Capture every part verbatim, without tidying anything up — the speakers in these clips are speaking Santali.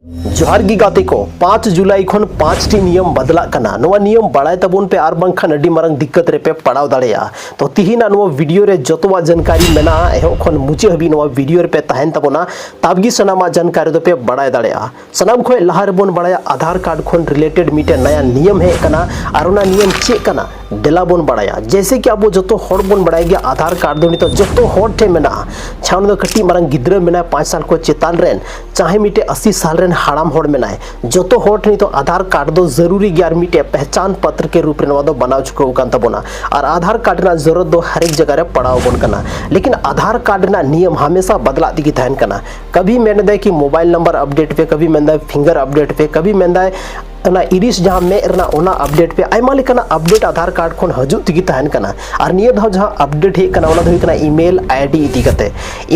ᱡᱚᱦᱟᱨ ᱜᱮ ᱜᱟᱛᱮ ᱠᱚ, ᱯᱟᱸᱪ ᱡᱩᱞᱟᱭ ᱠᱷᱚᱱ ᱯᱟᱸᱪ ᱴᱤ ᱱᱤᱭᱚᱢ ᱵᱟᱫᱞᱟᱜ ᱠᱟᱱᱟ᱾ ᱱᱚᱣᱟ ᱱᱤᱭᱚᱢ ᱵᱟᱲᱟᱭ ᱛᱟᱵᱚᱱ ᱯᱮ, ᱟᱨ ᱵᱟᱝᱠᱷᱟᱱ ᱟᱹᱰᱤ ᱢᱟᱨᱟᱝ ᱫᱤᱠᱠᱟᱛ ᱨᱮᱯᱮ ᱯᱟᱲᱟᱣ ᱫᱟᱲᱮᱭᱟᱜᱼᱟ᱾ ᱛᱚ ᱛᱤᱦᱤᱧᱟᱜ ᱱᱚᱣᱟ ᱵᱷᱤᱰᱤᱭᱳ ᱨᱮ ᱡᱚᱛᱚᱣᱟᱜ ᱡᱟᱱᱠᱟᱨᱤ ᱢᱮᱱᱟᱜᱼᱟ, ᱮᱦᱚᱵ ᱠᱷᱚᱱ ᱢᱩᱪᱟᱹᱫ ᱦᱟᱹᱵᱤᱡ ᱱᱚᱣᱟ ᱵᱷᱤᱰᱤᱭᱳ ᱨᱮᱯᱮ ᱛᱟᱦᱮᱱ ᱛᱟᱵᱚᱱᱟ, ᱛᱟᱵᱜᱮ ᱥᱟᱱᱟᱢᱟᱜ ᱡᱟᱱᱠᱟᱨᱤ ᱫᱚᱯᱮ ᱵᱟᱲᱟᱭ ᱫᱟᱲᱮᱭᱟᱜᱼᱟ᱾ ᱥᱟᱱᱟᱢ ᱠᱷᱚᱱ ᱞᱟᱦᱟ ᱨᱮᱵᱚᱱ ᱵᱟᱲᱟᱭᱟ ᱟᱫᱷᱟᱨ ᱠᱟᱨᱰ ᱠᱷᱚᱱ ᱨᱤᱞᱮᱴᱮᱰ ᱢᱤᱫᱴᱮᱱ ᱱᱟᱭᱟ ᱱᱤᱭᱚᱢ ᱦᱮᱡ ᱟᱠᱟᱱᱟ, ᱟᱨ ᱚᱱᱟ ᱱᱤᱭᱚᱢ ᱪᱮᱫ ᱠᱟᱱᱟ ᱫᱮᱞᱟ ᱵᱚᱱ ᱵᱟᱲᱟᱭᱟ᱾ ᱡᱮᱭᱥᱮ ᱠᱤ ᱟᱵᱚ ᱡᱚᱛᱚ ᱦᱚᱲ ᱵᱚᱱ ᱵᱟᱲᱟᱭ ᱜᱮᱭᱟ ᱟᱫᱷᱟᱨ ᱠᱟᱨᱰ ᱫᱚ ᱱᱤᱛᱚᱜ ᱡᱚᱛᱚ ᱦᱚᱲ ᱴᱷᱮᱱ ᱢᱮᱱᱟᱜᱼᱟ, ᱪᱟᱦᱮ ᱩᱱᱤ ᱫᱚ ᱠᱟᱹᱴᱤᱡ ᱢᱟᱨᱟᱝ ᱜᱤᱫᱽᱨᱟᱹ ᱢᱮᱱᱟᱭ ᱯᱟᱸᱪ ᱥᱟᱞ ᱠᱷᱚᱱ ᱪᱮᱛᱟᱱ ᱨᱮᱱ, ᱪᱟᱦᱮ ᱢᱤᱫᱴᱮᱡ ᱟᱥᱤ ᱥᱟᱞ ᱨᱮᱱ ᱦᱟᱲᱟᱢ ᱦᱚᱲ ᱢᱮᱱᱟᱭ, ᱡᱚᱛᱚ ᱦᱚᱲ ᱴᱷᱮᱱ ᱱᱤᱛᱚᱜ ᱟᱫᱷᱟᱨ ᱠᱟᱨᱰ ᱫᱚ ᱡᱟᱹᱨᱩᱨᱤ ᱜᱮᱭᱟ, ᱟᱨ ᱢᱤᱫᱴᱮᱡ ᱯᱮᱦᱪᱟᱱ ᱯᱚᱛᱨᱚ ᱠᱮ ᱨᱩᱯ ᱨᱮ ᱱᱚᱣᱟ ᱫᱚ ᱵᱮᱱᱟᱣ ᱪᱩᱠᱟᱹᱣ ᱟᱠᱟᱱ ᱛᱟᱵᱚᱱᱟ᱾ ᱟᱨ ᱟᱫᱷᱟᱨ ᱠᱟᱨᱰ ᱨᱮᱱᱟᱜ ᱡᱟᱹᱨᱩᱨᱟᱛ ᱫᱚ ᱦᱟᱨ ᱮᱠ ᱡᱟᱭᱜᱟ ᱨᱮ ᱯᱟᱲᱟᱣ ᱟᱵᱚᱱ ᱠᱟᱱᱟ᱾ ᱞᱮᱠᱤᱱ ᱟᱫᱷᱟᱨ ᱠᱟᱨᱰ ᱨᱮᱱᱟᱜ ᱱᱤᱭᱚᱢ ᱦᱟᱢᱮᱥᱟ ᱵᱟᱫᱞᱟᱜ ᱛᱮᱜᱮ ᱛᱟᱦᱮᱱ ᱠᱟᱱᱟ᱾ ᱠᱟᱵᱷᱤ ᱢᱮᱱ ᱮᱫᱟᱭ ᱠᱤ ᱢᱳᱵᱟᱭᱤᱞ ᱱᱟᱢᱵᱟᱨ ᱟᱯᱰᱮᱴ ᱯᱮ, ᱠᱟᱵᱷᱤ ᱢᱮᱱᱫᱟᱭ ᱯᱷᱤᱝᱜᱟᱨ ᱟᱯᱰᱮᱴ ᱯᱮ, ᱠᱟᱵᱷᱤ ᱢᱮᱱᱫᱟᱭ ᱚᱱᱟ ᱤᱨᱤᱥ ᱡᱟᱦᱟᱸ ᱢᱮᱫ ᱨᱮᱱᱟᱜ ᱚᱱᱟ ᱟᱯᱰᱮᱴ ᱯᱮ, ᱟᱭᱢᱟ ᱞᱮᱠᱟᱱᱟᱜ ᱟᱯᱰᱮᱴ ᱟᱫᱷᱟᱨ ᱠᱟᱨᱰ ᱠᱷᱚᱱ ᱦᱤᱡᱩᱜ ᱛᱮᱜᱮ ᱛᱟᱦᱮᱱ ᱠᱟᱱᱟ᱾ ᱟᱨ ᱱᱤᱭᱟᱹ ᱫᱷᱟᱣ ᱡᱟᱦᱟᱸ ᱟᱯᱰᱮᱴ ᱦᱮᱡ ᱠᱟᱱᱟ ᱚᱱᱟ ᱫᱚ ᱦᱩᱭᱩᱜ ᱠᱟᱱᱟ ᱤᱢᱮᱞ ᱟᱭᱰᱤ ᱤᱫᱤ ᱠᱟᱛᱮ᱾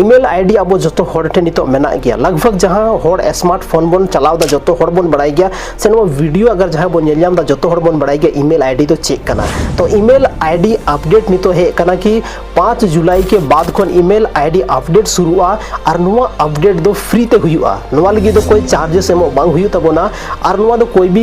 ᱤᱢᱮᱞ ᱟᱭᱰᱤ ᱟᱵᱚ ᱡᱚᱛᱚ ᱦᱚᱲ ᱴᱷᱮᱱ ᱱᱤᱛᱚᱜ ᱢᱮᱱᱟᱜ ᱜᱮᱭᱟ, ᱞᱟᱜᱽ ᱵᱷᱟᱜᱽ ᱡᱟᱦᱟᱸ ᱦᱚᱲ ᱥᱢᱟᱨᱴ ᱯᱷᱳᱱ ᱵᱚᱱ ᱪᱟᱞᱟᱣ ᱮᱫᱟ ᱡᱚᱛᱚ ᱦᱚᱲ ᱵᱚᱱ ᱵᱟᱲᱟᱭ ᱜᱮᱭᱟ, ᱥᱮ ᱱᱚᱣᱟ ᱵᱷᱤᱰᱤᱭᱳ ᱟᱜᱟᱨ ᱡᱟᱦᱟᱸᱭ ᱵᱚᱱ ᱧᱮᱞ ᱧᱟᱢ ᱮᱫᱟ ᱡᱚᱛᱚ ᱦᱚᱲ ᱵᱚᱱ ᱵᱟᱲᱟᱭ ᱜᱮᱭᱟ ᱤᱢᱮᱞ ᱟᱭᱰᱤ ᱫᱚ ᱪᱮᱫ ᱠᱟᱱᱟ᱾ ᱛᱚ ᱤᱢᱮᱞ ᱟᱭᱰᱤ ᱟᱯᱰᱮᱴ ᱱᱤᱛᱚᱜ ᱦᱮᱡ ᱠᱟᱱᱟ ᱠᱤ ᱯᱟᱸᱪ ᱡᱩᱞᱟᱭ ᱠᱮ ᱵᱟᱫ ᱠᱷᱚᱱ ᱤᱢᱮᱞ ᱟᱭᱰᱤ ᱟᱯᱰᱮᱴ ᱥᱩᱨᱩᱜᱼᱟ, ᱟᱨ ᱱᱚᱣᱟ ᱟᱯᱰᱮᱴ ᱫᱚ ᱯᱷᱨᱤ ᱛᱮ ᱦᱩᱭᱩᱜᱼᱟ᱾ ᱱᱚᱣᱟ ᱞᱟᱹᱜᱤᱫ ᱫᱚ ᱠᱳᱭ ᱪᱟᱨᱡᱮᱥ ᱮᱢᱚᱜ ᱵᱟᱝ ᱦᱩᱭᱩᱜ ᱛᱟᱵᱚᱱᱟ, ᱟᱨ ᱱᱚᱣᱟ ᱫᱚ ᱠᱳᱭ ᱵᱤ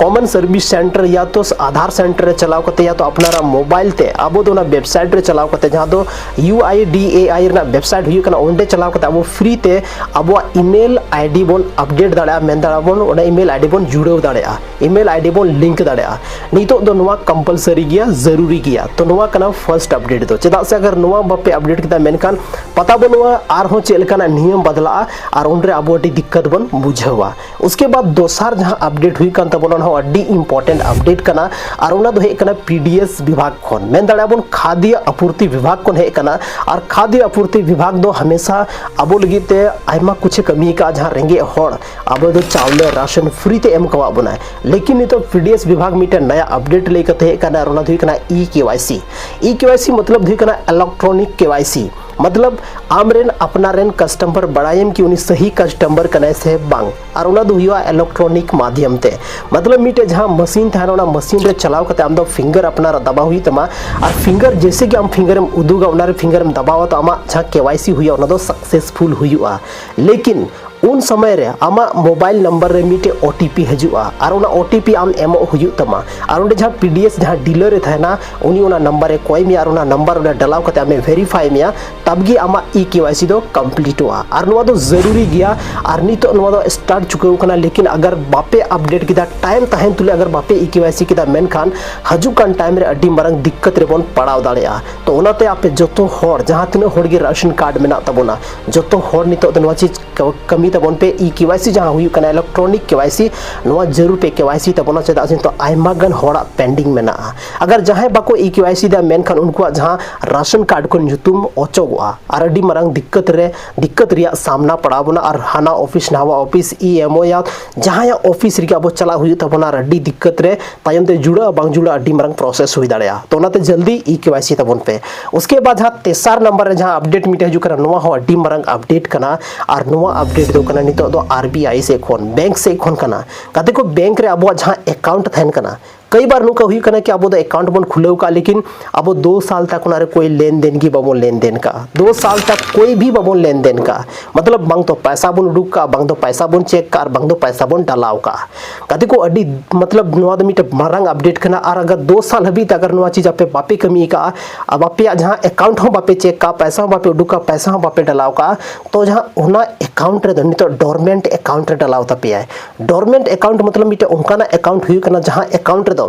ᱠᱚᱢᱚᱱ ᱥᱟᱨᱵᱷᱤᱥ ᱥᱮᱱᱴᱟᱨ ᱭᱟ ᱛᱚ ᱟᱫᱷᱟᱨ ᱥᱮᱱᱴᱟᱨ ᱨᱮ ᱪᱟᱞᱟᱣ ᱠᱟᱛᱮ ᱭᱟ ᱛᱚ ᱟᱯᱱᱟᱨᱟᱜ ᱢᱳᱵᱟᱭᱤᱞ ᱛᱮ ᱟᱵᱚ ᱫᱚ ᱚᱱᱟ ᱣᱮᱵᱥᱟᱭᱤᱴ ᱨᱮ ᱪᱟᱞᱟᱣ ᱠᱟᱛᱮ, ᱡᱟᱦᱟᱸ ᱫᱚ ᱭᱩ ᱟᱭ ᱰᱤ ᱮ ᱟᱭ ᱨᱮᱱᱟᱜ ᱣᱮᱵᱥᱟᱭᱤᱴ ᱦᱩᱭᱩᱜ ᱠᱟᱱᱟ, ᱚᱸᱰᱮ ᱪᱟᱞᱟᱣ ᱠᱟᱛᱮ ᱟᱵᱚ ᱯᱷᱨᱤ ᱛᱮ ᱟᱵᱚᱣᱟᱜ ᱤᱢᱮᱞ ᱟᱭᱰᱤ ᱵᱚᱱ ᱟᱯᱰᱮᱴ ᱫᱟᱲᱮᱭᱟᱜᱼᱟ, ᱢᱮᱱ ᱫᱟᱲᱮᱭᱟᱜᱼᱟ ᱵᱚᱱ ᱚᱱᱟ ᱤᱢᱮᱞ ᱟᱭᱰᱤ ᱵᱚᱱ ᱡᱩᱲᱟᱹᱣ ᱫᱟᱲᱮᱭᱟᱜᱼᱟ, ᱤᱢᱮᱞ ᱟᱭᱰᱤ ᱵᱚᱱ ᱞᱤᱝᱠ ᱫᱟᱲᱮᱭᱟᱜᱼᱟ᱾ ᱱᱤᱛᱚᱜ ᱫᱚ ᱱᱚᱣᱟ ᱠᱚᱢᱯᱟᱞᱥᱟᱨᱤ ᱜᱮᱭᱟ, ᱡᱟᱹᱨᱩᱨᱤ ᱜᱮᱭᱟ᱾ ᱛᱚ ᱱᱚᱣᱟ ᱠᱟᱱᱟ ᱯᱷᱟᱨᱥᱴ ᱟᱯᱰᱮᱴ ᱫᱚ᱾ ᱪᱮᱫᱟᱜ ᱥᱮ ᱟᱜᱟᱨ ᱱᱚᱣᱟ ᱵᱟᱯᱮ ᱟᱯᱰᱮᱴ ᱠᱮᱫᱟ, ᱢᱮᱱᱠᱷᱟᱱ ᱯᱟᱛᱟ ᱵᱟᱹᱱᱩᱜᱼᱟ ᱟᱨᱦᱚᱸ ᱪᱮᱫ ᱞᱮᱠᱟᱱᱟᱜ ᱱᱤᱭᱚᱢ ᱵᱟᱫᱞᱟᱜᱼᱟ, ᱟᱨ ᱩᱱᱨᱮ ᱟᱵᱚ ᱟᱹᱰᱤ ᱫᱤᱠᱠᱟᱛ ᱵᱚᱱ ᱵᱩᱡᱷᱟᱹᱣᱟ᱾ ᱩᱥᱠᱮ ᱵᱟᱫ ᱫᱚᱥᱟᱨ ᱡᱟᱦᱟᱸ ᱟᱯᱰᱮᱴ ᱦᱩᱭᱩᱜ ᱠᱟᱱ ᱛᱟᱵᱚᱱᱟ, ᱚᱱᱟ ᱦᱚᱸ ᱟᱹᱰᱤ ᱤᱢᱯᱚᱨᱴᱮᱱᱴ ᱟᱯᱰᱮᱴ ᱠᱟᱱᱟ, ᱟᱨ ᱚᱱᱟ ᱫᱚ ᱦᱮᱡ ᱠᱟᱱᱟ ᱯᱤ ᱰᱤ ᱮᱥ ᱵᱤᱵᱷᱟᱜᱽ ᱠᱷᱚᱱ, ᱢᱮᱱ ᱫᱟᱲᱮᱭᱟᱜᱼᱟ ᱵᱚᱱ ᱠᱷᱟᱫᱽᱭᱚ ᱟᱯᱩᱨᱛᱤ ᱵᱤᱵᱷᱟᱜᱽ ᱠᱷᱚᱱ ᱦᱮᱡ ᱠᱟᱱᱟ᱾ ᱟᱨ ᱠᱷᱟᱫᱽᱭᱚ ᱟᱯᱩᱨᱛᱤ ᱵᱤᱵᱷᱟᱜᱽ ᱫᱚ ᱦᱟᱢᱮᱥᱟ ᱟᱵᱚ ᱞᱟᱹᱜᱤᱫ ᱛᱮ ᱟᱭᱢᱟ ᱠᱩᱪᱷ ᱮ ᱠᱟᱹᱢᱤ ᱟᱠᱟᱫᱼᱟ, ᱡᱟᱦᱟᱸ ᱨᱮᱸᱜᱮᱡ ᱦᱚᱲ ᱟᱵᱚ ᱫᱚ ᱪᱟᱣᱞᱮ ᱨᱟᱥᱚᱱ ᱯᱷᱨᱤ ᱛᱮ ᱮᱢ ᱠᱟᱣᱟᱫ ᱵᱚᱱᱟᱭ᱾ ᱞᱮᱠᱤᱱ ᱱᱤᱛᱚᱜ ᱯᱤ ᱰᱤ ᱮᱥ ᱵᱤᱵᱷᱟᱜᱽ ᱢᱤᱫᱴᱮᱱ ᱱᱟᱭᱟ ᱟᱯᱰᱮᱴ ᱞᱟᱹᱭ ᱠᱟᱛᱮ ᱦᱮᱡ ᱠᱟᱱᱟ, ᱟᱨ ᱚᱱᱟ ᱫᱚ ᱦᱩᱭᱩᱜ ᱠᱟᱱᱟ ᱤ ᱠᱮ ᱣᱟᱭ ᱥᱤ᱾ ᱤ ᱠᱮ ᱣᱟᱭ ᱥᱤ ᱢᱚᱛᱞᱚᱵ ᱫᱚ ᱦᱩᱭᱩᱜ ᱠᱟᱱᱟ ᱤᱞᱮᱠᱴᱨᱚᱱᱤᱠ ᱠᱮ ᱣᱟᱭ ᱥᱤ, ᱢᱚᱛᱞᱚᱵ ᱟᱢ ᱨᱮᱱ ᱟᱯᱱᱟᱨ ᱨᱮᱱ ᱠᱟᱥᱴᱚᱢᱟᱨ ᱵᱟᱲᱟᱭᱮᱢ ᱠᱤ ᱩᱱᱤ ᱥᱟᱹᱦᱤ ᱠᱟᱥᱴᱚᱢᱟᱨ ᱠᱟᱱᱟᱭ ᱥᱮ ᱵᱟᱝ, ᱟᱨ ᱚᱱᱟ ᱫᱚ ᱦᱩᱭᱩᱜᱼᱟ ᱤᱞᱮᱠᱴᱨᱚᱱᱤᱠ ᱢᱟᱫᱷᱭᱚᱢ ᱛᱮ᱾ ᱢᱚᱛᱞᱚᱵ ᱢᱤᱫᱴᱮᱡ ᱡᱟᱦᱟᱸ ᱢᱟᱥᱤᱱ ᱛᱟᱦᱮᱱᱟ, ᱚᱱᱟ ᱢᱟᱥᱤᱱ ᱨᱮ ᱪᱟᱞᱟᱣ ᱠᱟᱛᱮ ᱟᱢ ᱫᱚ ᱯᱷᱤᱝᱜᱟᱨ ᱟᱯᱱᱟᱨᱟᱜ ᱫᱟᱵᱟᱣ ᱦᱩᱭᱩᱜ ᱛᱟᱢᱟ, ᱟᱨ ᱯᱷᱤᱝᱜᱟᱨ ᱡᱮᱭᱥᱮ ᱜᱮ ᱟᱢ ᱯᱷᱤᱝᱜᱟᱨᱮᱢ ᱩᱫᱩᱜᱟ, ᱚᱱᱟ ᱨᱮ ᱯᱷᱤᱝᱜᱟᱨᱮᱢ ᱫᱟᱵᱟᱣᱟ, ᱛᱚ ᱟᱢᱟᱜ ᱡᱟᱦᱟᱸ ᱠᱮ ᱣᱟᱭ ᱥᱤ ᱦᱩᱭᱩᱜᱼᱟ ᱚᱱᱟ ᱫᱚ ᱥᱟᱠᱥᱮᱥᱯᱷᱩᱞ ᱦᱩᱭᱩᱜᱼᱟ᱾ ᱞᱮᱠᱤᱱ ᱩᱱ ᱥᱚᱢᱚᱭ ᱨᱮ ᱟᱢᱟᱜ ᱢᱳᱵᱟᱭᱤᱞ ᱱᱟᱢᱵᱟᱨ ᱨᱮ ᱢᱤᱫᱴᱮᱡ ᱳ ᱴᱤ ᱯᱤ ᱦᱤᱡᱩᱜᱼᱟ ᱟᱨ ᱚᱱᱟ ᱳ ᱴᱤ ᱯᱤ ᱟᱢ ᱮᱢᱚᱜ ᱦᱩᱭᱩᱜ ᱛᱟᱢᱟ᱾ ᱟᱨ ᱚᱸᱰᱮ ᱡᱟᱦᱟᱸ ᱯᱤ ᱰᱤ ᱮᱥ ᱡᱟᱦᱟᱸ ᱰᱤᱞᱟᱨ ᱮ ᱛᱟᱦᱮᱱᱟ, ᱩᱱᱤ ᱚᱱᱟ ᱱᱟᱢᱵᱟᱨ ᱮ ᱠᱚᱭ ᱢᱮᱭᱟ ᱟᱨ ᱚᱱᱟ ᱱᱟᱢᱵᱟᱨ ᱚᱸᱰᱮ ᱰᱟᱞᱟᱣ ᱠᱟᱛᱮ ᱟᱢᱮ ᱵᱷᱮᱨᱤᱯᱷᱟᱭ ᱢᱮᱭᱟ, ᱛᱟᱵ ᱜᱮ ᱟᱢᱟᱜ ᱤ ᱠᱮ ᱣᱟᱭ ᱥᱤ ᱫᱚ ᱠᱚᱢᱯᱞᱤᱴᱚᱜᱼᱟ᱾ ᱟᱨ ᱱᱚᱣᱟ ᱫᱚ ᱡᱟᱹᱨᱩᱨᱤ ᱜᱮᱭᱟ᱾ ᱟᱨ ᱱᱤᱛᱚᱜ ᱱᱚᱣᱟ ᱫᱚ ᱥᱴᱟᱨᱴ ᱪᱩᱠᱟᱹᱣ ᱠᱟᱱᱟ, ᱞᱮᱠᱤᱱ ᱟᱜᱟᱨ ᱵᱟᱯᱮ ᱟᱯᱰᱮᱴ ᱠᱮᱫᱟ, ᱴᱟᱭᱤᱢ ᱛᱟᱦᱮᱱ ᱛᱩᱞᱩᱡ ᱟᱜᱟᱨ ᱵᱟᱯᱮ ᱤ ᱠᱮ ᱣᱟᱭ ᱥᱤ ᱠᱮᱫᱟ, ᱢᱮᱱᱠᱷᱟᱱ ᱦᱤᱡᱩᱜ ᱠᱟᱱ ᱴᱟᱭᱤᱢ ᱨᱮ ᱟᱹᱰᱤ ᱢᱟᱨᱟᱝ ᱫᱤᱠᱠᱟᱛ ᱨᱮᱵᱚᱱ ᱯᱟᱲᱟᱣ ᱫᱟᱲᱮᱭᱟᱜᱼᱟ᱾ ᱛᱚ ᱚᱱᱟᱛᱮ ᱟᱯᱮ ᱡᱚᱛᱚ ᱦᱚᱲ, ᱡᱟᱦᱟᱸ ᱛᱤᱱᱟᱹᱜ ᱦᱚᱲ ᱜᱮ ᱨᱟᱥᱚᱱ ᱠᱟᱨᱰ ᱢᱮᱱᱟᱜ ᱛᱟᱵᱚᱱᱟ, ᱡᱚᱛᱚ ᱦᱚᱲ ᱱᱤᱛᱚᱜ ᱫᱚ ᱱᱚᱣᱟ ᱪᱤᱡᱽ ᱠᱟ-, ᱠᱟᱹᱢᱤ ᱛᱟᱵᱚᱱ ᱯᱮ᱾ ᱤ ᱠᱮ ᱣᱟᱭ ᱥᱤ ᱡᱟᱦᱟᱸ ᱦᱩᱭᱩᱜ ᱠᱟᱱᱟ, ᱤᱞᱮᱠᱴᱨᱚᱱᱤᱠ ᱠᱮ ᱣᱟᱭ ᱥᱤ, ᱱᱚᱣᱟ ᱡᱟᱹᱨᱩᱲ ᱯᱮ ᱠᱮ ᱣᱟᱭ ᱥᱤ ᱛᱟᱵᱚᱱᱟ, ᱪᱮᱫᱟᱜ ᱥᱮ ᱱᱤᱛᱚᱜ ᱟᱭᱢᱟ ᱜᱟᱱ ᱦᱚᱲᱟᱜ ᱯᱮᱱᱰᱤᱝ ᱢᱮᱱᱟᱜᱼᱟ᱾ ᱟᱜᱟᱨ ᱡᱟᱦᱟᱸᱭ ᱵᱟᱠᱚ ᱤ ᱠᱮ ᱣᱟᱭ ᱥᱤ ᱫᱟ, ᱢᱮᱱᱠᱷᱟᱱ ᱩᱱᱠᱩᱣᱟᱜ ᱡᱟᱦᱟᱸ ᱨᱟᱥᱚᱱ ᱠᱟᱨᱰ ᱠᱷᱚᱱ ᱧᱩᱛᱩᱢ ᱚᱪᱚᱜᱚᱜᱼᱟ ᱟᱨ ᱟᱹᱰᱤ ᱢᱟᱨᱟᱝ ᱫᱤᱠᱠᱟᱛ ᱨᱮ, ᱫᱤᱠᱠᱟᱛ ᱨᱮᱭᱟᱜ ᱥᱟᱢᱱᱟ ᱯᱟᱲᱟᱣ ᱵᱚᱱᱟ᱾ ᱟᱨ ᱦᱟᱱᱟ ᱚᱯᱷᱤᱥ ᱱᱟᱣᱟ ᱚᱯᱷᱤᱥ, ᱤ ᱮᱢ ᱳ ᱭᱟ, ᱡᱟᱦᱟᱸᱭᱟᱜ ᱚᱯᱷᱤᱥ ᱨᱮᱜᱮ ᱟᱵᱚ ᱪᱟᱞᱟᱜ ᱦᱩᱭᱩᱜ ᱛᱟᱵᱚᱱᱟ ᱟᱨ ᱟᱹᱰᱤ ᱫᱤᱠᱠᱟᱛ ᱨᱮ ᱛᱟᱭᱚᱢ ᱛᱮ ᱡᱩᱲᱟᱹᱜᱼᱟ ᱵᱟᱝ ᱡᱩᱲᱟᱹᱜᱼᱟ, ᱟᱹᱰᱤ ᱢᱟᱨᱟᱝ ᱯᱨᱚᱥᱮᱥ ᱦᱩᱭ ᱫᱟᱲᱮᱭᱟᱜᱼᱟ᱾ ᱛᱚ ᱚᱱᱟᱛᱮ ᱡᱚᱞᱫᱤ ᱤ ᱠᱮ ᱣᱟᱭ ᱥᱤ ᱛᱟᱵᱚᱱ ᱯᱮ᱾ ᱩᱥᱠᱮ ᱵᱟᱫ ᱡᱟᱦᱟᱸ ᱛᱮᱥᱟᱨ ᱱᱟᱢᱵᱟᱨ ᱨᱮ ᱡᱟᱦᱟᱸ ᱟᱯᱰᱮᱴ ᱢᱤᱫᱴᱮᱱ ᱦᱤᱡᱩᱜ ᱠᱟᱱᱟ, ᱱᱚᱣᱟ ᱦᱚᱸ ᱟᱹᱰᱤ ᱢᱟᱨᱟᱝ ᱟᱯᱰᱮᱴ ᱠᱟᱱᱟ᱾ ᱟᱨ ᱱᱚᱣᱟ ᱟᱯᱰᱮᱴ ᱫᱚ ᱠᱟᱱᱟ ᱱᱤᱛᱚᱜ ᱫᱚ ᱟᱨ ᱵᱤ ᱟᱭ ᱥᱮᱫ ᱠᱷᱚᱱ, ᱵᱮᱝᱠ ᱥᱮᱫ ᱠᱷᱚᱱ ᱠᱟᱱᱟ᱾ ᱜᱟᱛᱮ ᱠᱚ, ᱵᱮᱝᱠ ᱨᱮ ᱟᱵᱚᱣᱟᱜ ᱡᱟᱦᱟᱸ ᱮᱠᱟᱣᱩᱱᱴ ᱛᱟᱦᱮᱱ ᱠᱟᱱᱟ, ᱠᱟᱹᱭ ᱵᱟᱨ ᱱᱚᱝᱠᱟ ᱦᱩᱭᱩᱜ ᱠᱟᱱᱟ ᱠᱤ ᱟᱵᱚ ᱫᱚ ᱮᱠᱟᱣᱩᱱᱴ ᱵᱚᱱ ᱠᱷᱩᱞᱟᱹᱣ ᱠᱟᱜᱼᱟ, ᱞᱮᱠᱤᱱ ᱟᱵᱚ ᱫᱚ ᱥᱟᱞ ᱛᱟᱠ ᱚᱱᱟ ᱨᱮ ᱠᱳᱭ ᱞᱮᱱᱫᱮᱱ ᱜᱮ ᱵᱟᱵᱚᱱ ᱞᱮᱱᱫᱮᱱ ᱠᱟᱜᱼᱟ᱾ ᱫᱚ ᱥᱟᱞ ᱛᱟᱠ ᱠᱳᱭ ᱵᱷᱤ ᱵᱟᱵᱚᱱ ᱞᱮᱱᱫᱮᱱ ᱠᱟᱜᱼᱟ᱾ ᱢᱚᱛᱞᱚᱵ ᱵᱟᱝ ᱫᱚ ᱯᱟᱭᱥᱟ ᱵᱚᱱ ᱩᱰᱩᱠ ᱠᱟᱜᱼᱟ, ᱵᱟᱝ ᱫᱚ ᱯᱟᱭᱥᱟ ᱵᱚᱱ ᱪᱮᱠ ᱠᱟᱜᱼᱟ, ᱟᱨ ᱵᱟᱝ ᱫᱚ ᱯᱟᱭᱥᱟ ᱵᱚᱱ ᱰᱟᱞᱟᱣ ᱠᱟᱜᱼᱟ᱾ ᱜᱟᱛᱮ ᱠᱚ, ᱟᱹᱰᱤ ᱢᱚᱛᱞᱚᱵ ᱱᱚᱣᱟ ᱫᱚ ᱢᱤᱫᱴᱮᱱ ᱢᱟᱨᱟᱝ ᱟᱯᱰᱮᱴ ᱠᱟᱱᱟ᱾ ᱟᱨ ᱟᱜᱟᱨ ᱫᱚ ᱥᱟᱞ ᱦᱟᱹᱵᱤᱡ ᱛᱮ ᱟᱜᱟᱨ ᱱᱚᱣᱟ ᱪᱤᱡᱽ ᱟᱯᱮ ᱵᱟᱯᱮ ᱠᱟᱹᱢᱤ ᱠᱟᱜᱼᱟ, ᱟᱨ ᱟᱯᱮᱭᱟᱜ ᱡᱟᱦᱟᱸ ᱮᱠᱟᱣᱩᱱᱴ ᱦᱚᱸ ᱵᱟᱯᱮ ᱪᱮᱠ ᱠᱟᱜᱼᱟ, ᱯᱟᱭᱥᱟ ᱦᱚᱸ ᱵᱟᱯᱮ ᱩᱰᱩᱠ ᱠᱟᱜᱼᱟ, ᱯᱟᱭᱥᱟ ᱦᱚᱸ ᱵᱟᱯᱮ ᱰᱟᱞᱟᱣ ᱠᱟᱜᱼᱟ, ᱛᱚ ᱡᱟᱦᱟᱸ ᱚᱱᱟ ᱮᱠᱟᱣᱩᱱᱴ ᱨᱮᱫᱚ ᱱᱤᱛᱚᱜ ᱰᱚᱨᱢᱮᱱᱴ ᱮᱠᱟᱣᱩᱱᱴ ᱨᱮ ᱰᱟᱞᱟᱣ ᱛᱟᱯᱮᱭᱟᱭ᱾ ᱰᱚᱨᱢᱮᱱᱴ ᱮᱠᱟᱣᱩᱱᱴ ᱢᱚᱛᱞᱚᱵ ᱢᱤᱫᱴᱮᱱ ᱚᱱᱠᱟᱱᱟᱜ ᱮᱠᱟᱣᱩᱱᱴ ᱦᱩᱭᱩᱜ ᱠᱟᱱᱟ ᱡᱟᱦᱟᱸ ᱮᱠᱟᱣᱩᱱᱴ ᱨᱮᱫᱚ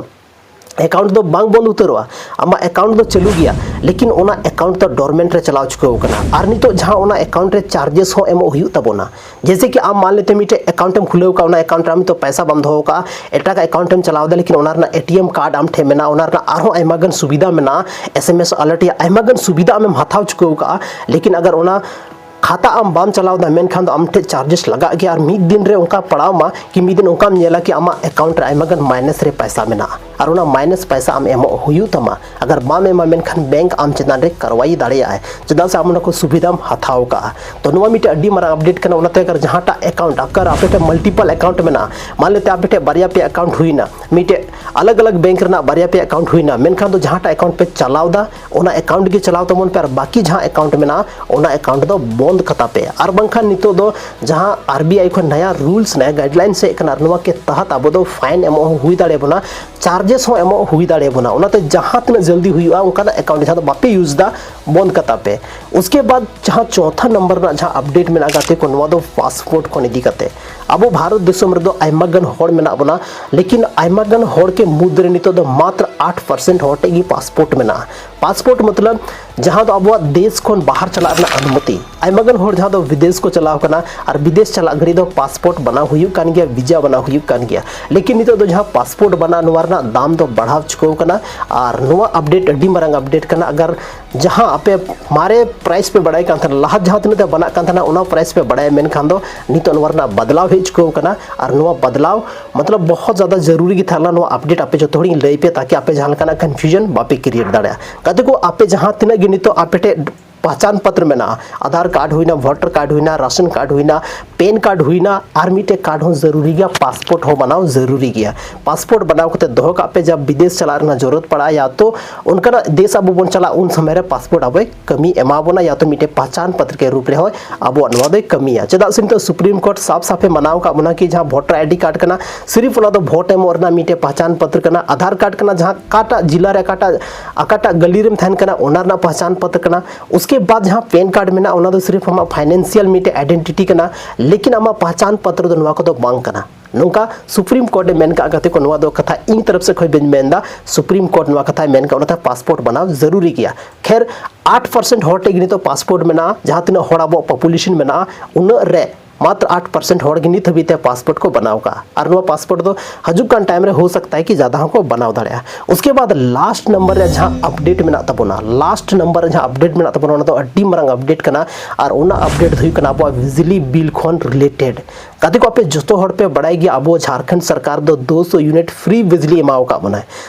ᱮᱠᱟᱣᱩᱱᱴ ᱫᱚ ᱵᱟᱝ ᱵᱚᱱᱫ ᱩᱛᱟᱹᱨᱚᱜᱼᱟ, ᱟᱢᱟᱜ ᱮᱠᱟᱣᱩᱱᱴ ᱫᱚ ᱪᱟᱹᱞᱩ ᱜᱮᱭᱟ, ᱞᱮᱠᱤᱱ ᱚᱱᱟ ᱮᱠᱟᱣᱩᱱᱴ ᱫᱚ ᱰᱚᱨᱢᱮᱱᱴ ᱨᱮ ᱪᱟᱞᱟᱣ ᱪᱩᱠᱟᱹᱣ ᱠᱟᱱᱟ᱾ ᱟᱨ ᱱᱤᱛᱚᱜ ᱡᱟᱦᱟᱸ ᱚᱱᱟ ᱮᱠᱟᱣᱩᱱᱴ ᱨᱮ ᱪᱟᱨᱡᱮᱥ ᱦᱚᱸ ᱮᱢᱚᱜ ᱦᱩᱭᱩᱜ ᱛᱟᱵᱚᱱᱟ᱾ ᱡᱮᱭᱥᱮ ᱠᱤ ᱟᱢ ᱢᱟᱱ ᱞᱮᱛᱮ ᱢᱤᱫᱴᱮᱡ ᱮᱠᱟᱣᱩᱱᱴ ᱮᱢ ᱠᱷᱩᱞᱟᱹᱣ ᱠᱟᱜᱼᱟ, ᱚᱱᱟ ᱮᱠᱟᱣᱩᱱᱴ ᱨᱮ ᱟᱢ ᱱᱤᱛᱚᱜ ᱯᱟᱭᱥᱟ ᱵᱟᱢ ᱫᱚᱦᱚ ᱠᱟᱜᱼᱟ, ᱮᱴᱟᱜᱟᱜ ᱮᱠᱟᱣᱩᱱᱴ ᱮᱢ ᱪᱟᱞᱟᱣ ᱮᱫᱟ, ᱞᱮᱠᱤᱱ ᱚᱱᱟ ᱨᱮᱱᱟᱜ ᱮ ᱴᱤ ᱮᱢ ᱠᱟᱨᱰ ᱟᱢ ᱴᱷᱮᱱ ᱢᱮᱱᱟᱜᱼᱟ, ᱚᱱᱟ ᱨᱮᱱᱟᱜ ᱟᱨᱦᱚᱸ ᱟᱭᱢᱟ ᱜᱟᱱ ᱥᱩᱵᱤᱫᱷᱟ ᱢᱮᱱᱟᱜᱼᱟ, ᱮᱥ ᱮᱢ ᱮᱥ ᱟᱞᱟᱨᱴ ᱨᱮᱭᱟᱜ ᱟᱭᱢᱟ ᱜᱟᱱ ᱥᱩᱵᱤᱫᱷᱟ ᱟᱢᱮᱢ ᱦᱟᱛᱟᱣ ᱪᱩᱠᱟᱹᱣ ᱠᱟᱜᱼᱟ, ᱞᱮᱠᱤᱱ ᱟᱜᱟᱨ ᱚᱱᱟ ᱠᱷᱟᱛᱟ ᱟᱢ ᱵᱟᱢ ᱪᱟᱞᱟᱣ ᱮᱫᱟ, ᱢᱮᱱᱠᱷᱟᱱ ᱫᱚ ᱟᱢ ᱴᱷᱮᱱ ᱪᱟᱨᱡᱮᱥ ᱞᱟᱜᱟᱜ ᱜᱮᱭᱟ᱾ ᱟᱨ ᱢᱤᱫ ᱫᱤᱱ ᱨᱮ ᱚᱱᱠᱟ ᱯᱟᱲᱟᱣ ᱟᱢᱟ ᱠᱤ ᱢᱤᱫ ᱫᱤᱱ ᱚᱱᱠᱟᱢ ᱧᱮᱞᱟ ᱠᱤ ᱟᱢᱟᱜ ᱮᱠᱟᱣᱩᱱᱴ ᱨᱮ ᱟᱭᱢᱟ ᱜᱟᱱ ᱢᱟᱭᱱᱟᱥ ᱨᱮ ᱯᱟᱭᱥᱟ ᱢᱮᱱᱟᱜᱼᱟ᱾ ᱟᱨ ᱚᱱᱟ ᱢᱟᱭᱱᱟᱥ ᱯᱟᱭᱥᱟ ᱟᱢ ᱮᱢᱚᱜ ᱦᱩᱭᱩᱜ ᱛᱟᱢᱟ᱾ ᱟᱜᱟᱨ ᱵᱟᱢ ᱮᱢᱟ, ᱢᱮᱱᱠᱷᱟᱱ ᱵᱮᱝᱠ ᱟᱢ ᱪᱮᱛᱟᱱ ᱨᱮ ᱠᱟᱨᱣᱟᱭ ᱫᱟᱲᱮᱭᱟᱜᱼᱟᱭ, ᱪᱮᱫᱟᱜ ᱥᱮ ᱟᱢ ᱚᱱᱟ ᱠᱚ ᱥᱩᱵᱤᱫᱷᱟᱢ ᱦᱟᱛᱟᱣ ᱠᱟᱜᱼᱟ᱾ ᱛᱚ ᱱᱚᱣᱟ ᱢᱤᱫᱴᱮᱱ ᱟᱹᱰᱤ ᱢᱟᱨᱟᱝ ᱟᱯᱰᱮᱴ ᱠᱟᱱᱟ᱾ ᱚᱱᱟᱛᱮ ᱟᱜᱟᱨ ᱡᱟᱦᱟᱸᱴᱟᱜ ᱮᱠᱟᱣᱩᱱᱴ, ᱟᱜᱟᱨ ᱟᱯᱮ ᱴᱷᱮᱱ ᱢᱟᱞᱴᱤᱯᱟᱞ ᱮᱠᱟᱣᱩᱱᱴ ᱢᱮᱱᱟᱜᱼᱟ, ᱢᱟᱱ ᱞᱮᱛᱮ ᱟᱯᱮ ᱴᱷᱮᱱ ᱵᱟᱨᱭᱟ ᱯᱮᱭᱟ ᱮᱠᱟᱣᱩᱱᱴ ᱦᱩᱭᱱᱟ, ᱢᱤᱫᱴᱮᱡ ᱟᱞᱟᱜᱽ ᱟᱞᱟᱜᱽ ᱵᱮᱝᱠ ᱨᱮᱱᱟᱜ ᱵᱟᱨᱭᱟ ᱯᱮᱭᱟ ᱮᱠᱟᱣᱩᱱᱴ ᱦᱩᱭᱱᱟ, ᱢᱮᱱᱠᱷᱟᱱ ᱫᱚ ᱡᱟᱦᱟᱸᱴᱟᱜ ᱮᱠᱟᱣᱩᱱᱴ ᱯᱮ ᱪᱟᱞᱟᱣ ᱫᱟ, ᱚᱱᱟ ᱮᱠᱟᱣᱩᱱᱴ ᱜᱮ ᱪᱟᱞᱟᱣ ᱛᱟᱵᱚᱱ ᱯᱮ, ᱟᱨ ᱵᱟᱹᱠᱤ ᱡᱟᱦᱟᱸ ᱮᱠᱟᱣᱩᱱᱴ ᱢᱮᱱᱟᱜᱼᱟ, ᱚᱱᱟ ᱮᱠᱟᱣᱩᱱᱴ ᱫᱚ ᱵᱚᱱᱫ ᱠᱟᱛᱟ ᱯᱮ᱾ ᱟᱨ ᱵᱟᱝᱠᱷᱟᱱ ᱱᱤᱛᱚᱜ ᱫᱚ ᱡᱟᱦᱟᱸ ᱟᱨ ᱵᱤ ᱟᱭ ᱠᱷᱚᱱ ᱱᱟᱭᱟ ᱨᱩᱞᱥ, ᱱᱟᱭᱟ ᱜᱟᱭᱤᱰᱞᱟᱭᱤᱱᱥ ᱦᱮᱡ ᱟᱠᱟᱱᱟ, ᱟᱨ ᱱᱚᱣᱟ ᱠᱮ ᱛᱟᱦᱟᱛ ᱟᱵᱚ ᱫᱚ ᱯᱷᱟᱭᱤᱱ ᱮᱢᱚᱜ ᱦᱚᱸ ᱦᱩᱭ ᱫᱟᱲᱮᱭᱟᱵᱚᱱᱟ, ᱪᱟᱨᱡᱮᱥ ᱦᱚᱸ ᱮᱢᱚᱜ ᱦᱩᱭ ᱫᱟᱲᱮᱭᱟᱵᱚᱱᱟ᱾ ᱚᱱᱟᱛᱮ ᱡᱟᱦᱟᱸ ᱛᱤᱱᱟᱹᱜ ᱡᱚᱞᱫᱤ ᱦᱩᱭᱩᱜᱼᱟ, ᱚᱱᱠᱟᱱᱟᱜ ᱮᱠᱟᱣᱩᱱᱴ ᱡᱟᱦᱟᱸ ᱫᱚ ᱵᱟᱯᱮ ᱤᱭᱩᱡᱽ ᱫᱟ, ᱵᱚᱱᱫ ᱠᱟᱛᱟ ᱯᱮ᱾ ᱩᱥᱠᱮ ᱵᱟᱫ ᱡᱟᱦᱟᱸ ᱪᱚᱛᱷᱟ ᱱᱟᱢᱵᱟᱨ ᱨᱮᱱᱟᱜ ᱡᱟᱦᱟᱸ ᱟᱯᱰᱮᱴ ᱢᱮᱱᱟᱜᱼᱟ ᱜᱟᱛᱮ ᱠᱚ, ᱱᱚᱣᱟ ᱫᱚ ᱯᱟᱥᱯᱳᱨᱴ ᱠᱷᱚᱱ ᱤᱫᱤ ᱠᱟᱛᱮ᱾ ᱟᱵᱚ ᱵᱷᱟᱨᱚᱛ ᱫᱤᱥᱚᱢ ᱨᱮᱫᱚ ᱟᱭᱢᱟ ᱜᱟᱱ ᱦᱚᱲ ᱢᱮᱱᱟᱜ ᱵᱚᱱᱟ, ᱞᱮᱠᱤᱱ ᱟᱭᱢᱟ ᱜᱟᱱ ᱦᱚᱲ ᱠᱮ ᱢᱩᱫᱽ ᱨᱮ ᱱᱤᱛᱚᱜ ᱫᱚ ᱢᱟᱛᱨ ᱟᱴ ᱯᱟᱨᱥᱮᱱᱴ ᱦᱚᱲ ᱴᱷᱮᱡ ᱜᱮ ᱯᱟᱥᱯᱳᱨᱴ ᱢᱮᱱᱟᱜᱼᱟ᱾ ᱯᱟᱥᱯᱳᱨᱴ ᱢᱚᱛᱞᱚᱵ ᱡᱟᱦᱟᱸ ᱫᱚ ᱟᱵᱚᱣᱟᱜ ᱫᱮᱥ ᱠᱷᱚᱱ ᱵᱟᱦᱟᱨ ᱪᱟᱞᱟᱜ ᱨᱮᱱᱟᱜ ᱚᱱᱩᱢᱚᱛᱤ᱾ ᱟᱭᱢᱟ ᱜᱟᱱ ᱦᱚᱲ ᱡᱟᱦᱟᱸ ᱫᱚ ᱵᱤᱫᱮᱥ ᱠᱚ ᱪᱟᱞᱟᱣ ᱠᱟᱱᱟ, ᱟᱨ ᱵᱤᱫᱮᱥ ᱪᱟᱞᱟᱜ ᱜᱷᱟᱹᱲᱤᱡ ᱫᱚ ᱯᱟᱥᱯᱳᱨᱴ ᱵᱮᱱᱟᱣ ᱦᱩᱭᱩᱜ ᱠᱟᱱ ᱜᱮᱭᱟ, ᱵᱷᱤᱡᱟ ᱵᱮᱱᱟᱣ ᱦᱩᱭᱩᱜ ᱠᱟᱱ ᱜᱮᱭᱟ, ᱞᱮᱠᱤᱱ ᱱᱤᱛᱚᱜ ᱫᱚ ᱡᱟᱦᱟᱸ ᱯᱟᱥᱯᱳᱨᱴ ᱵᱮᱱᱟᱣ, ᱱᱚᱣᱟ ᱨᱮᱱᱟᱜ ᱫᱟᱢ ᱫᱚ ᱵᱟᱲᱦᱟᱣ ᱪᱩᱠᱟᱹᱣ ᱠᱟᱱᱟ᱾ ᱟᱨ ᱱᱚᱣᱟ ᱟᱯᱰᱮᱴ ᱟᱹᱰᱤ ᱢᱟᱨᱟᱝ ᱟᱯᱰᱮᱴ ᱠᱟᱱᱟ᱾ ᱟᱜᱟᱨ ᱡᱟᱦᱟᱸ ᱟᱯᱮ ᱢᱟᱨᱮ ᱯᱨᱟᱭᱤᱥ ᱯᱮ ᱵᱟᱲᱟᱭ ᱠᱟᱱ ᱛᱟᱦᱮᱱᱟ, ᱞᱟᱦᱟ ᱡᱟᱦᱟᱸ ᱛᱤᱱᱟᱹᱜ ᱛᱮ ᱵᱮᱱᱟᱜ ᱠᱟᱱ ᱛᱟᱦᱮᱱᱟ, ᱚᱱᱟ ᱯᱨᱟᱭᱤᱥ ᱯᱮ ᱵᱟᱲᱟᱭᱟ, ᱢᱮᱱᱠᱷᱟᱱ ᱫᱚ ᱱᱤᱛᱚᱜ ᱱᱚᱣᱟ ᱨᱮᱱᱟᱜ ᱵᱟᱫᱞᱟᱣ ᱦᱮᱡ ᱪᱩᱠᱟᱹᱣ ᱠᱟᱱᱟ᱾ ᱟᱨ ᱱᱚᱣᱟ ᱵᱟᱫᱞᱟᱣ ᱢᱚᱛᱞᱚᱵ ᱵᱚᱦᱚᱛ ᱡᱟᱫᱟ ᱡᱟᱹᱨᱩᱨᱤ ᱜᱮ ᱛᱟᱦᱮᱸ ᱞᱮᱱᱟ᱾ ᱱᱚᱣᱟ ᱟᱯᱰᱮᱴ ᱟᱯᱮ ᱡᱚᱛᱚ ᱦᱚᱲᱤᱧ ᱞᱟᱹᱭ ᱯᱮ, ᱛᱟᱠᱤ ᱟᱯᱮ ᱡᱟᱦᱟᱸ ᱞᱮᱠᱟᱱᱟᱜ ᱠᱚᱱᱯᱷᱤᱭᱩᱡᱚᱱ ᱵᱟᱯᱮ ᱠᱨᱤᱭᱮᱴ ᱫᱟᱲᱮᱭᱟᱜᱼᱟ᱾ ᱜᱟᱛᱮ ᱠᱚ, ᱟᱯᱮ ᱡᱟᱦᱟᱸ ᱛᱤᱱᱟᱹᱜ ᱜᱮ ᱱᱤᱛᱚᱜ ᱟᱯᱮ ᱴᱷᱮᱡ ᱯᱟᱦᱪᱟᱱ ᱯᱚᱛᱨᱚ ᱢᱮᱱᱟᱜᱼᱟ, ᱟᱫᱷᱟᱨ ᱠᱟᱨᱰ ᱦᱩᱭᱱᱟ, ᱵᱷᱳᱴᱟᱨ ᱠᱟᱨᱰ ᱦᱩᱭᱱᱟ, ᱨᱟᱥᱚᱱ ᱠᱟᱨᱰ ᱦᱩᱭᱱᱟ, ᱯᱮᱱ ᱠᱟᱨᱰ ᱦᱩᱭᱱᱟ, ᱟᱨ ᱢᱤᱫᱴᱮᱡ ᱠᱟᱨᱰ ᱦᱚᱸ ᱡᱟᱹᱨᱩᱨᱤ ᱜᱮᱭᱟ, ᱯᱟᱥᱯᱳᱨᱴ ᱦᱚᱸ ᱵᱮᱱᱟᱣ ᱡᱟᱹᱨᱩᱨᱤ ᱜᱮᱭᱟ᱾ ᱯᱟᱥᱯᱳᱨᱴ ᱵᱮᱱᱟᱣ ᱠᱟᱛᱮ ᱫᱚᱦᱚ ᱠᱟᱜ ᱯᱮ, ᱡᱟᱵ ᱵᱤᱫᱮᱥ ᱪᱟᱞᱟᱜ ᱨᱮᱱᱟᱜ ᱡᱚᱨᱩᱨᱚᱛ ᱯᱟᱲᱟᱜᱼᱟ, ᱭᱟ ᱛᱚ ᱚᱱᱠᱟᱱᱟᱜ ᱫᱮᱥ ᱟᱵᱚ ᱵᱚᱱ ᱪᱟᱞᱟᱜ, ᱩᱱ ᱥᱚᱢᱚᱭ ᱨᱮ ᱯᱟᱥᱯᱳᱨᱴ ᱟᱵᱚᱭ ᱠᱟᱹᱢᱤ ᱮᱢᱟ ᱵᱚᱱᱟ, ᱭᱟ ᱛᱚ ᱢᱤᱫᱴᱮᱡ ᱯᱟᱦᱪᱟᱱ ᱯᱚᱛᱨᱚ ᱠᱮ ᱨᱩᱯ ᱨᱮᱦᱚᱸ ᱟᱵᱚᱣᱟᱜ ᱱᱚᱣᱟ ᱫᱚᱭ ᱠᱟᱹᱢᱤᱭᱟ᱾ ᱪᱮᱫᱟᱜ ᱥᱮ ᱱᱤᱛᱚᱜ ᱥᱩᱯᱨᱤᱢ ᱠᱳᱨᱴ ᱥᱟᱯ ᱥᱟᱯᱮ ᱢᱟᱱᱟᱣ ᱠᱟᱜ ᱵᱚᱱᱟ ᱠᱤ ᱡᱟᱦᱟᱸ ᱵᱷᱳᱴᱟᱨ ᱟᱭᱰᱤ ᱠᱟᱨᱰ ᱠᱟᱱᱟ, ᱥᱤᱨᱤᱯ ᱚᱱᱟ ᱫᱚ ᱵᱷᱳᱴ ᱮᱢᱚᱜ ᱨᱮᱱᱟᱜ ᱢᱤᱫᱴᱮᱡ ᱯᱟᱦᱪᱟᱱ ᱯᱚᱛᱨᱚ ᱠᱟᱱᱟ, ᱟᱫᱷᱟᱨ ᱠᱟᱨᱰ ᱠᱟᱱᱟ, ᱡᱟᱦᱟᱸ ᱚᱠᱟᱴᱟᱜ ᱡᱤᱞᱟ ᱨᱮ ᱚᱠᱟᱴᱟᱜ, ᱚᱠᱟᱴᱟᱜ ᱜᱟᱹᱞᱤ ᱨᱮᱢ ᱛᱟᱦᱮᱱ ᱠᱟᱱᱟ, ᱚᱱᱟ ᱨᱮᱱᱟᱜ ᱯᱟᱦᱪᱟᱱ ᱯᱚᱛᱨᱚ ᱠᱟᱱᱟ᱾ ᱩᱥᱠᱮ ᱵᱟᱫ ᱡᱟᱦᱟᱸ ᱯᱮᱱ ᱠᱟᱨᱰ ᱢᱮᱱᱟᱜᱼᱟ, ᱚᱱᱟ ᱫᱚ ᱥᱤᱨᱤᱯ ᱟᱢᱟᱜ ᱯᱷᱟᱭᱱᱮᱱᱥᱤᱭᱟᱞ ᱢᱤᱫᱴᱮᱡ ᱟᱭᱰᱮᱱᱴᱤᱴᱤ ᱠᱟᱱᱟ, ᱞᱮᱠᱤᱱ ᱟᱢᱟᱜ ᱯᱟᱦᱪᱟᱱ ᱯᱚᱛᱨᱚ ᱫᱚ ᱱᱚᱣᱟ ᱠᱚᱫᱚ ᱵᱟᱝ ᱠᱟᱱᱟ᱾ ᱱᱚᱝᱠᱟ ᱥᱩᱯᱨᱤᱢ ᱠᱳᱨᱴ ᱮ ᱢᱮᱱ ᱠᱟᱜ ᱜᱟᱛᱮ ᱠᱚ, ᱱᱚᱣᱟ ᱫᱚ ᱠᱟᱛᱷᱟ ᱤᱧ ᱛᱚᱨᱚᱯ ᱥᱮᱫ ᱠᱷᱚᱱ ᱵᱟᱹᱧ ᱢᱮᱱ ᱮᱫᱟ, ᱥᱩᱯᱨᱤᱢ ᱠᱳᱨᱴ ᱱᱚᱣᱟ ᱠᱟᱛᱷᱟᱭ ᱢᱮᱱ ᱠᱟᱜ, ᱚᱱᱟᱛᱮ ᱯᱟᱥᱯᱳᱨᱴ ᱵᱮᱱᱟᱣ ᱡᱟᱹᱨᱩᱨᱤ ᱜᱮᱭᱟ᱾ ᱠᱷᱮᱨ, ᱟᱴ ᱯᱟᱨᱥᱮᱱᱴ ᱦᱚᱲ ᱴᱷᱮᱡ ᱜᱮ ᱱᱤᱛᱚᱜ ᱯᱟᱥᱯᱳᱨᱴ ᱢᱮᱱᱟᱜᱼᱟ, ᱡᱟᱦᱟᱸ ᱛᱤᱱᱟᱹᱜ ᱦᱚᱲ ᱟᱵᱚᱣᱟᱜ ᱯᱚᱯᱩᱞᱮᱥᱚᱱ ᱢᱮᱱᱟᱜᱼᱟ, ᱩᱱᱟᱹᱜ ᱨᱮ ᱢᱟᱛᱨᱚ ᱟᱴ ᱯᱟᱨᱥᱮᱱᱴ ᱦᱚᱲ ᱜᱮ ᱱᱤᱛ ᱦᱟᱹᱵᱤᱡ ᱛᱮ ᱯᱟᱥᱯᱳᱨᱴ ᱠᱚ ᱵᱮᱱᱟᱣ ᱠᱟᱜᱼᱟ᱾ ᱟᱨ ᱱᱚᱣᱟ ᱯᱟᱥᱯᱳᱨᱴ ᱫᱚ ᱦᱤᱡᱩᱜ ᱠᱟᱱ ᱴᱟᱭᱤᱢ ᱨᱮ ᱦᱳ ᱥᱟᱠᱛᱟ ᱦᱮ ᱠᱤ ᱡᱟᱫᱟ ᱦᱚᱸᱠᱚ ᱵᱮᱱᱟᱣ ᱫᱟᱲᱮᱭᱟᱜᱼᱟ᱾ ᱩᱥᱠᱮ ᱵᱟᱫ ᱞᱟᱥᱴ ᱱᱟᱢᱵᱟᱨ ᱨᱮ ᱡᱟᱦᱟᱸ ᱟᱯᱰᱮᱴ ᱢᱮᱱᱟᱜ ᱛᱟᱵᱚᱱᱟ, ᱞᱟᱥᱴ ᱱᱟᱢᱵᱟᱨ ᱨᱮ ᱡᱟᱦᱟᱸ ᱟᱯᱰᱮᱴ ᱢᱮᱱᱟᱜ ᱛᱟᱵᱚᱱᱟ, ᱚᱱᱟ ᱫᱚ ᱟᱹᱰᱤ ᱢᱟᱨᱟᱝ ᱟᱯᱰᱮᱴ ᱠᱟᱱᱟ᱾ ᱟᱨ ᱚᱱᱟ ᱟᱯᱰᱮᱴ ᱫᱚ ᱦᱩᱭᱩᱜ ᱠᱟᱱᱟ ᱟᱵᱚᱣᱟᱜ ᱵᱤᱡᱽᱞᱤ ᱵᱤᱞ ᱠᱷᱚᱱ ᱨᱤᱞᱮᱴᱮᱰ᱾ ᱜᱟᱛᱮ ᱠᱚ, ᱟᱯᱮ ᱡᱚᱛᱚ ᱦᱚᱲ ᱯᱮ ᱵᱟᱲᱟᱭ ᱜᱮᱭᱟ, ᱟᱵᱚ ᱡᱷᱟᱲᱠᱷᱚᱸᱰ ᱥᱚᱨᱠᱟᱨ ᱫᱚ ᱫᱩᱥᱚ ᱤᱭᱩᱱᱤᱴ ᱯᱷᱨᱤ ᱵᱤᱡᱽᱞᱤ ᱮᱢᱟᱣ ᱟᱠᱟᱫ ᱵᱚᱱᱟᱭ᱾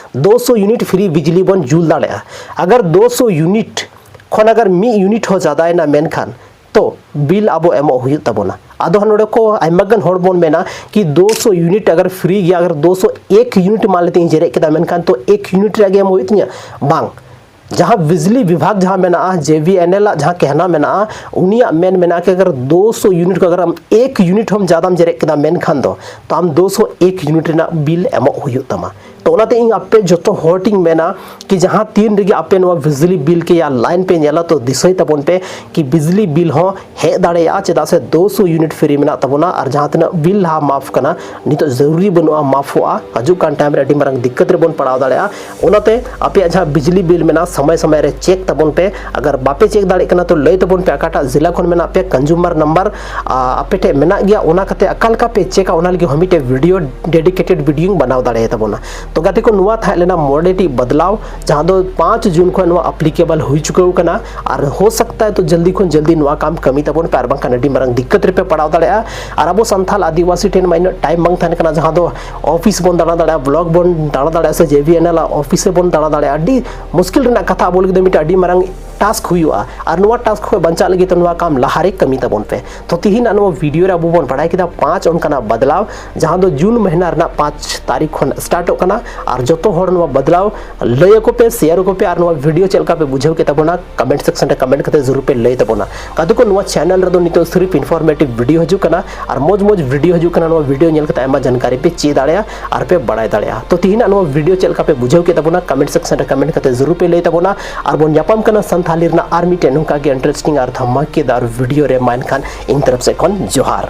ᱫᱩᱥᱚ ᱤᱭᱩᱱᱤᱴ ᱯᱷᱨᱤ ᱵᱤᱡᱽᱞᱤ ᱵᱚᱱ ᱡᱩᱞ ᱫᱟᱲᱮᱭᱟᱜᱼᱟ᱾ ᱟᱜᱟᱨ ᱫᱩᱥᱚ ᱤᱭᱩᱱᱤᱴ ᱠᱷᱚᱱ ᱟᱜᱟᱨ ᱢᱤᱫ ᱤᱭᱩᱱᱤᱴ ᱦᱚᱸ ᱡᱟᱫᱟᱭᱮᱱᱟ, ᱢᱮᱱᱠᱷᱟᱱ ᱛᱚ ᱵᱤᱞ ᱟᱵᱚ ᱮᱢᱚᱜ ᱦᱩᱭᱩᱜ ᱛᱟᱵᱚᱱᱟ᱾ ᱟᱫᱚ ᱦᱟᱸᱜ ᱱᱚᱰᱮ ᱠᱚ ᱟᱭᱢᱟ ᱜᱟᱱ ᱦᱚᱲ ᱵᱚᱱ ᱢᱮᱱᱟ ᱠᱤ ᱫᱩᱥᱚ ᱤᱭᱩᱱᱤᱴ ᱟᱜᱟᱨ ᱯᱷᱨᱤ ᱜᱮᱭᱟ, ᱟᱜᱟᱨ ᱫᱩᱥᱚ ᱮᱠ ᱤᱭᱩᱱᱤᱴ ᱢᱟᱱ ᱞᱮ ᱛᱮᱧ ᱡᱮᱨᱮᱫ ᱠᱮᱫᱟ, ᱢᱮᱱᱠᱷᱟᱱ ᱛᱚ ᱮᱠ ᱤᱭᱩᱱᱤᱴ ᱨᱮᱭᱟᱜ ᱜᱮ ᱮᱢ ᱦᱩᱭᱩᱜ ᱛᱤᱧᱟ? ᱵᱟᱝ᱾ ᱡᱟᱦᱟᱸ ᱵᱤᱡᱽᱞᱤ ᱵᱤᱵᱷᱟᱜᱽ ᱡᱟᱦᱟᱸ ᱢᱮᱱᱟᱜᱼᱟ, ᱡᱮ ᱵᱤ ᱮᱱ ᱮᱞ ᱟᱜ ᱡᱟᱦᱟᱸ ᱠᱮᱦᱱᱟ ᱢᱮᱱᱟᱜᱼᱟ, ᱩᱱᱤᱭᱟᱜ ᱢᱮᱱ ᱢᱮᱱᱟᱜᱼᱟ ᱠᱤ ᱟᱜᱟᱨ ᱫᱩᱥᱚ ᱤᱭᱩᱱᱤᱴ ᱠᱚ ᱟᱜᱟᱨ ᱟᱢ ᱮᱠ ᱤᱭᱩᱱᱤᱴ ᱦᱚᱸᱢ ᱡᱟᱫᱟᱢ ᱡᱮᱨᱮᱫ ᱠᱮᱫᱟ, ᱢᱮᱱᱠᱷᱟᱱ ᱫᱚ ᱛᱚ ᱟᱢ ᱫᱩᱥᱚ ᱮᱠ ᱤᱭᱩᱱᱤᱴ ᱨᱮᱱᱟᱜ ᱵᱤᱞ ᱮᱢᱚᱜ ᱦᱩᱭᱩᱜ ᱛᱟᱢᱟ᱾ ᱛᱚ ᱚᱱᱟᱛᱮ ᱤᱧ ᱟᱯᱮ ᱡᱚᱛᱚ ᱦᱚᱲ ᱴᱷᱮᱱ ᱤᱧ ᱢᱮᱱᱟ ᱠᱤ ᱡᱟᱦᱟᱸ ᱛᱤᱱ ᱨᱮᱜᱮ ᱟᱯᱮ ᱱᱚᱣᱟ ᱵᱤᱡᱽᱞᱤ ᱵᱤᱞ ᱠᱮ ᱭᱟ ᱞᱟᱭᱤᱱ ᱯᱮ ᱧᱮᱞᱟ, ᱛᱚ ᱫᱤᱥᱟᱹᱭ ᱛᱟᱵᱚᱱ ᱯᱮ ᱠᱤ ᱵᱤᱡᱽᱞᱤ ᱵᱤᱞ ᱦᱚᱸ ᱦᱮᱡ ᱫᱟᱲᱮᱭᱟᱜᱼᱟ, ᱪᱮᱫᱟᱜ ᱥᱮ ᱫᱩᱥᱚ ᱤᱭᱩᱱᱤᱴ ᱯᱷᱨᱤ ᱢᱮᱱᱟᱜ ᱛᱟᱵᱚᱱᱟ᱾ ᱟᱨ ᱡᱟᱦᱟᱸ ᱛᱤᱱᱟᱹᱜ ᱵᱤᱞ ᱞᱟᱦᱟ ᱢᱟᱯ ᱠᱟᱱᱟ, ᱱᱤᱛᱚᱜ ᱡᱟᱹᱨᱩᱨᱤ ᱵᱟᱹᱱᱩᱜᱼᱟ ᱢᱟᱯᱷᱚᱜᱼᱟ᱾ ᱦᱤᱡᱩᱜ ᱠᱟᱱ ᱴᱟᱭᱤᱢ ᱨᱮ ᱟᱹᱰᱤ ᱢᱟᱨᱟᱝ ᱫᱤᱠᱠᱟᱛ ᱨᱮᱵᱚᱱ ᱯᱟᱲᱟᱣ ᱫᱟᱲᱮᱭᱟᱜᱼᱟ᱾ ᱚᱱᱟᱛᱮ ᱟᱯᱮᱭᱟᱜ ᱡᱟᱦᱟᱸ ᱵᱤᱡᱽᱞᱤ ᱵᱤᱞ ᱢᱮᱱᱟᱜᱼᱟ, ᱥᱚᱢᱚᱭ ᱥᱚᱢᱚᱭ ᱨᱮ ᱪᱮᱠ ᱛᱟᱵᱚᱱ ᱯᱮ᱾ ᱟᱜᱟᱨ ᱵᱟᱯᱮ ᱪᱮᱠ ᱫᱟᱲᱮᱭᱟᱜ ᱠᱟᱱᱟ, ᱛᱚ ᱞᱟᱹᱭ ᱛᱟᱵᱚᱱ ᱯᱮ ᱚᱠᱟᱴᱟᱜ ᱡᱮᱞᱟ ᱠᱷᱚᱱ ᱢᱮᱱᱟᱜ ᱯᱮ, ᱠᱚᱱᱡᱩᱢᱟᱨ ᱱᱟᱢᱵᱟᱨ ᱟᱯᱮ ᱴᱷᱮᱱ ᱢᱮᱱᱟᱜ ᱜᱮᱭᱟ, ᱚᱱᱟ ᱠᱟᱛᱮ ᱚᱠᱟ ᱞᱮᱠᱟ ᱯᱮ ᱪᱮᱠᱟ, ᱚᱱᱟ ᱞᱟᱹᱜᱤᱫ ᱦᱚᱸ ᱢᱤᱫᱴᱮᱡ ᱵᱷᱤᱰᱤᱭᱳ, ᱰᱮᱰᱤᱠᱮᱴᱮᱰ ᱵᱷᱤᱰᱤᱭᱳᱧ ᱵᱮᱱᱟᱣ ᱫᱟᱲᱮᱭᱟᱛᱟᱵᱚᱱᱟ᱾ ᱛᱚ ᱜᱟᱛᱮ ᱠᱚ, ᱱᱚᱣᱟ ᱛᱟᱦᱮᱸ ᱞᱮᱱᱟ ᱢᱚᱬᱮᱴᱤ ᱵᱟᱫᱞᱟᱣ, ᱡᱟᱦᱟᱸ ᱫᱚ ᱯᱟᱸᱪ ᱡᱩᱱ ᱠᱷᱚᱱ ᱱᱚᱣᱟ ᱟᱯᱞᱤᱠᱮᱵᱚᱞ ᱦᱩᱭ ᱪᱩᱠᱟᱹᱣ ᱠᱟᱱᱟ᱾ ᱟᱨ ᱦᱳ ᱥᱟᱠᱛᱟ ᱦᱟᱭ ᱛᱚ ᱡᱚᱞᱫᱤ ᱠᱷᱚᱱ ᱡᱚᱞᱫᱤ ᱱᱚᱣᱟ ᱠᱟᱢ ᱠᱟᱹᱢᱤ ᱛᱟᱵᱚᱱ ᱯᱮ, ᱟᱨ ᱵᱟᱝᱠᱷᱟᱱ ᱟᱹᱰᱤ ᱢᱟᱨᱟᱝ ᱫᱤᱠᱠᱟᱛ ᱨᱮᱯᱮ ᱯᱟᱲᱟᱣ ᱫᱟᱲᱮᱭᱟᱜᱼᱟ᱾ ᱟᱨ ᱟᱵᱚ ᱥᱟᱱᱛᱟᱲ ᱟᱹᱫᱤᱵᱟᱹᱥᱤ ᱴᱷᱮᱱ ᱢᱟ ᱤᱱᱟᱹᱜ ᱴᱟᱭᱤᱢ ᱵᱟᱝ ᱛᱟᱦᱮᱱ ᱠᱟᱱᱟ, ᱡᱟᱦᱟᱸ ᱫᱚ ᱚᱯᱷᱤᱥ ᱵᱚᱱ ᱫᱟᱬᱟ ᱫᱟᱲᱮᱭᱟᱜᱼᱟ, ᱵᱞᱚᱠ ᱵᱚᱱ ᱫᱟᱬᱟ ᱫᱟᱲᱮᱭᱟᱜᱼᱟ, ᱥᱮ ᱡᱮ ᱵᱤ ᱮᱱ ᱮᱞ ᱟᱜ ᱚᱯᱷᱤᱥ ᱨᱮᱵᱚᱱ ᱫᱟᱬᱟ ᱫᱟᱲᱮᱭᱟᱜᱼᱟ᱾ ᱟᱹᱰᱤ ᱢᱩᱥᱠᱤᱞ ᱨᱮᱱᱟᱜ ᱠᱟᱛᱷᱟ ᱟᱵᱚ ᱞᱟᱹᱜᱤᱫ ᱫᱚ ᱢᱤᱫᱴᱮᱱ ᱟᱹᱰᱤ ᱢᱟᱨᱟᱝ ᱴᱟᱥᱠ ᱦᱩᱭᱩᱜᱼᱟ᱾ ᱟᱨ ᱱᱚᱣᱟ ᱴᱟᱥᱠ ᱠᱷᱚᱱ ᱵᱟᱧᱪᱟᱜ ᱞᱟᱹᱜᱤᱫ ᱛᱮ ᱱᱚᱣᱟ ᱠᱟᱢ ᱞᱟᱦᱟᱨᱮ ᱠᱟᱹᱢᱤ ᱛᱟᱵᱚᱱ ᱯᱮ᱾ ᱛᱚ ᱛᱤᱦᱤᱧ ᱱᱚᱣᱟ ᱵᱷᱤᱰᱤᱭᱳ ᱨᱮ ᱟᱵᱚ ᱵᱚᱱ ᱵᱟᱲᱟᱭ ᱠᱮᱫᱟ ᱯᱟᱸᱪ ᱚᱱᱠᱟᱱᱟᱜ ᱵᱟᱫᱞᱟᱣ, ᱡᱟᱦᱟᱸ ᱫᱚ ᱡᱩᱱ ᱢᱟᱹᱦᱱᱟᱹ ᱨᱮᱱᱟᱜ ᱯᱟᱸᱪ ᱛᱟᱹᱨᱤᱠᱷ ᱠᱷᱚᱱ ᱥᱴᱟᱨᱴᱚᱜ ᱠᱟᱱᱟ᱾ ᱟᱨ ᱡᱚᱛᱚ ᱦᱚᱲ ᱱᱚᱣᱟ ᱵᱟᱫᱞᱟᱣ ᱞᱟᱹᱭ ᱟᱠᱚ ᱯᱮ, ᱥᱮᱭᱟᱨ ᱟᱠᱚ ᱯᱮ, ᱟᱨ ᱱᱚᱣᱟ ᱵᱷᱤᱰᱤᱭᱳ ᱪᱮᱫ ᱞᱮᱠᱟ ᱯᱮ ᱵᱩᱡᱷᱟᱹᱣ ᱠᱮᱫ ᱛᱟᱵᱚᱱᱟ, ᱠᱚᱢᱮᱱᱴ ᱥᱮᱠᱥᱚᱱ ᱨᱮ ᱠᱚᱢᱮᱱᱴ ᱠᱟᱛᱮ ᱡᱟᱹᱨᱩᱲ ᱯᱮ ᱞᱟᱹᱭ ᱛᱟᱵᱚᱱᱟ᱾ ᱜᱟᱛᱮ ᱠᱚ, ᱱᱚᱣᱟ ᱪᱮᱱᱮᱞ ᱨᱮᱫᱚ ᱱᱤᱛᱚᱜ ᱥᱤᱨᱤᱯ ᱤᱱᱯᱷᱚᱨᱢᱮᱴᱤᱵᱷ ᱵᱷᱤᱰᱤᱭᱳ ᱦᱤᱡᱩᱜ ᱠᱟᱱᱟ, ᱟᱨ ᱢᱚᱡᱽ ᱢᱚᱡᱽ ᱵᱷᱤᱰᱤᱭᱳ ᱦᱤᱡᱩᱜ ᱠᱟᱱᱟ᱾ ᱱᱚᱣᱟ ᱵᱷᱤᱰᱤᱭᱳ ᱧᱮᱞ ᱠᱟᱛᱮ ᱟᱭᱢᱟ ᱡᱟᱱᱠᱟᱨᱤ ᱯᱮ ᱪᱮᱫ ᱫᱟᱲᱮᱭᱟᱜᱼᱟ ᱟᱨ ᱯᱮ ᱵᱟᱲᱟᱭ ᱫᱟᱲᱮᱭᱟᱜᱼᱟ᱾ ᱛᱚ ᱛᱤᱦᱤᱧᱟᱜ ᱱᱚᱣᱟ ᱵᱷᱤᱰᱤᱭᱳ ᱪᱮᱫ ᱞᱮᱠᱟ ᱯᱮ ᱵᱩᱡᱷᱟᱹᱣ ᱠᱮᱫ ᱛᱟᱵᱚᱱᱟ, ᱠᱚᱢᱮᱱᱴ ᱥᱮᱠᱥᱚᱱ ᱨᱮ ᱠᱚᱢᱮᱱᱴ ᱠᱟᱛᱮ ᱡᱟᱹᱨᱩᱲ ᱯᱮ ᱞᱟᱹᱭ ᱛᱟᱵᱚᱱᱟ᱾ ᱟᱨ ᱵᱚᱱ ᱧᱟᱯᱟᱢ ᱠᱟᱱᱟ ᱥᱟᱱᱛᱷᱟᱞᱤ ᱨᱮᱱᱟᱜ ᱟᱨ ᱢᱤᱫᱴᱮᱱ ᱱᱚᱝᱠᱟ ᱜᱮ ᱤᱱᱴᱟᱨᱮᱥᱴᱤᱝ ᱟᱨ ᱫᱷᱟᱢᱟᱠᱮᱫᱟᱨ ᱵᱷᱤᱰᱤᱭᱳ ᱨᱮ᱾ ᱢᱟ ᱮᱱᱠᱷᱟᱱ ᱤᱧ ᱛᱚᱨᱚᱯ ᱥᱮᱫ ᱠᱷᱚᱱ ᱡᱚᱦᱟᱨ᱾